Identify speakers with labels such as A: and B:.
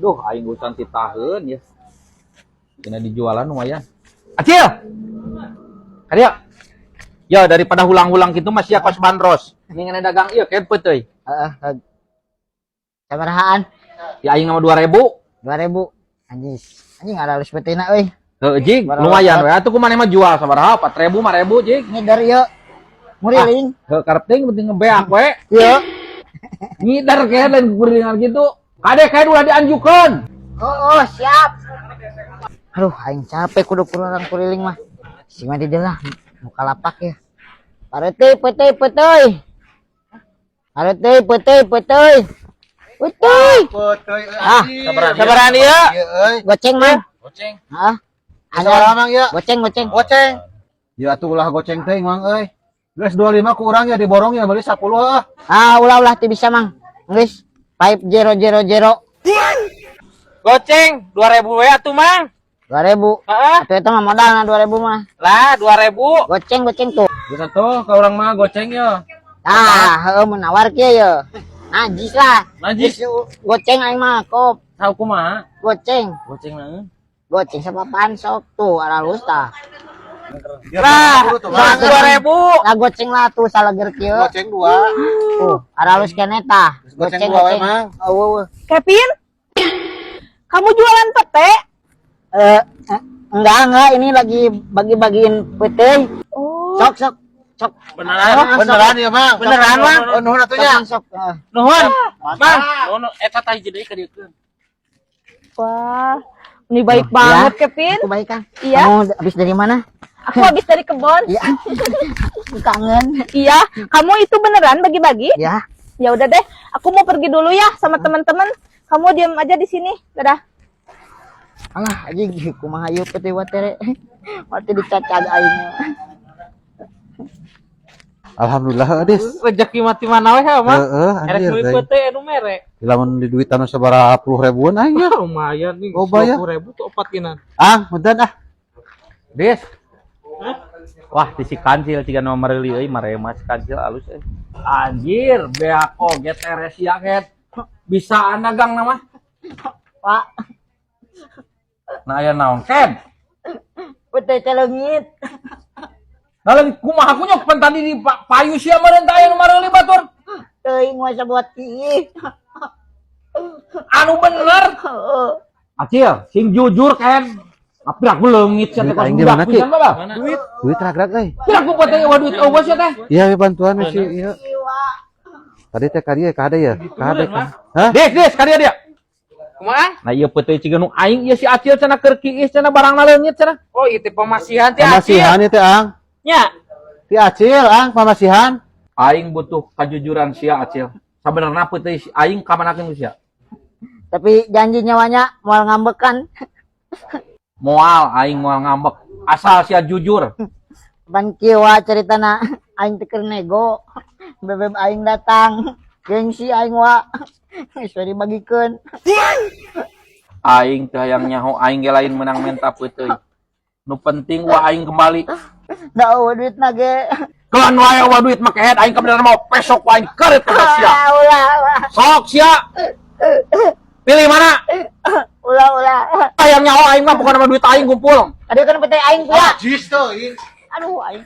A: Duh, aing urusan titaheun ya. Kena dijualan lumayan. Acil. Kadieu. Ya, daripada hulang-hulang gitu masih ya kos bandros. Ini ngene dagang ieu ket peuteuy.
B: Heeh. Sabarahaan?
A: Ya, aing mah 2000.
B: 2000. Anjing. Anjing aralus peuteuna euy.
A: Heuh, jig, lumayan we. Atuh kumaha mah jual sabaraha? 4000, 5000, jig.
B: Ngider ieu. Muriling.
A: Heuh, karep teuing penting ngebeak we.
B: Ieu.
A: Ngider kayak lain kurilingan gitu. Kade kayak ulah dianjukeun.
B: Oh, siap. Aduh, aing capek kudu kurang kuriling mah. Sing mah di dieu lah, muka lapak ya. Parete peuteuy peuteuy. Parete peuteuy peuteuy. Peuteuy.
C: Peuteuy.
B: Ah,
A: Sabaraha ieu?
C: Ieu euy.
B: Goceng mah.
A: Goceng.
B: Heeh.
C: Sabaraha, Mang, ya?
B: Goceng goceng.
C: Goceng. Ya atuh ulah goceng teuing, Mang euy. Geus 25 ku urang ya diborong ya beli 10 ah.
B: Ah, ulah ulah teu bisa, Mang. Geus 5000.
D: Goceng 2000 we atuh, Mang.
B: 2000.
D: Heeh.
B: Atuh eta mah modalna 2000 mah.
D: Lah, 2000.
B: Goceng goceng tuh.
A: Geus atuh ka urang mah goceng ya.
B: Ah, heueuh mun nawar kieu ye. Najis lah.
A: Najis.
B: Geus goceng aing mah kop.
A: Tahu kumaha?
B: Goceng.
A: Goceng naon?
B: Goceng sapapan sok tuh aralus tah.
D: Lah, 2000.
B: Lah, goceng lah tuh salager kieu.
C: Goceng dua.
B: Tuh, aralus keneh tah.
C: Goceng dua we, Mang.
B: Eueuh.
E: Kevin, kamu jualan pete?
B: Eh, enggak, ini lagi bagi-bagiin pete.
E: Oh,
B: Sok sok sok.
D: Beneran?
C: Beneran ya, Mang?
D: Beneran, Mang?
C: Oh, nuhun atuh nya.
B: Sok sok. Eh.
D: Nuhun. Mang, nuhun eta tah hiji deui ka dieu.
E: Wah, ini baik banget,
B: Ya.
E: Kevin.
B: Aku baik kan?
E: Iya.
B: Kamu habis dari mana?
E: Aku habis dari kebun.
B: Iya. Aku kangen.
E: Iya, kamu itu beneran bagi-bagi?
B: Ya.
E: Ya udah deh, aku mau pergi dulu ya sama teman-teman. Kamu diam aja di sini. Dadah.
B: Alah, anjing kumaha ieu pete watere. Mati dicacag aing.
C: Alhamdulillah, Des.
D: Rezeki mati mana we, Mang?
C: Heeh,
D: Erek
C: anjir.
D: meuli
C: Teh.
D: pete anu mere.
C: Lamun di duit anu sabaraha puluh ribuan aing ya.
D: Lumayan nih,
C: Loba ya.
D: 20.000 tuh opat kinan.
C: Ah, punten ah.
A: Des. Wah, di si kancil tiga nomor meuli euy, marema si kancil alus euy. Anjir, beak oge Teresia ket. Bisa dagang nama.
B: Pak,
A: Nah, aya naon ken?
B: Pete teh leungit.
A: Nah, lagi kumaha aku nyok pan tadi di payu sia meureun teh aya nu mareuli batur.
B: Teuing moal sabuat kieu.
A: Anu bener.
B: Heeh.
A: Acil, sing jujur ken. Tapi aku leungit sia teh
C: Duit aing di mana, Ki?
A: pisan mah, Bang.
C: Duit. Duit ragrag euy.
A: Kira aku buat teh duit eueuh sia teh.
C: Iya, we bantuan we sih, iya. Tadi teh ka dieu ka ada ya? Ka ada. Hah?
A: Des, des, ka dieu dia.
D: Kumaha?
A: Nah, ieu peuteuy ciga nu aing ieu si Acil cenah keur kiis cenah barangna leungit cenah.
D: Oh, itu pemasihan teh Acil.
C: Pamasihan ieu teh, Ang.
D: Nya.
C: Ti Acil, Ang, pamasihan.
A: Aing butuh kajujuran sia, Acil. Sabenerna peuteuy si aing ka manakeun ku sia?
B: Tapi janji nyawanya moal ngambekan.
A: Moal, aing moal ngambek. Asal sia jujur.
B: Pan kieu wa caritana, aing teh keur nego. Bebeb aing datang. Gengsi aing wa. Geus we dibagikeun.
A: Aing teh hayang nyaho, aing ge lain menang menta peuteuy. Nu penting wa aing kembali.
B: Da eueuh duitna ge.
A: Kelan wae wa duit make head aing kebenaran mau pesok wa aing keureut ka sia.
B: Ah, ulah ulah.
A: Sok sia. Pilih mana?
B: Ulah ulah.
A: Hayang nyaho aing mah pokona mah duit aing kumpul.
B: Tadi kan pete aing kuat.
C: Jis teuing.
B: Aduh aing.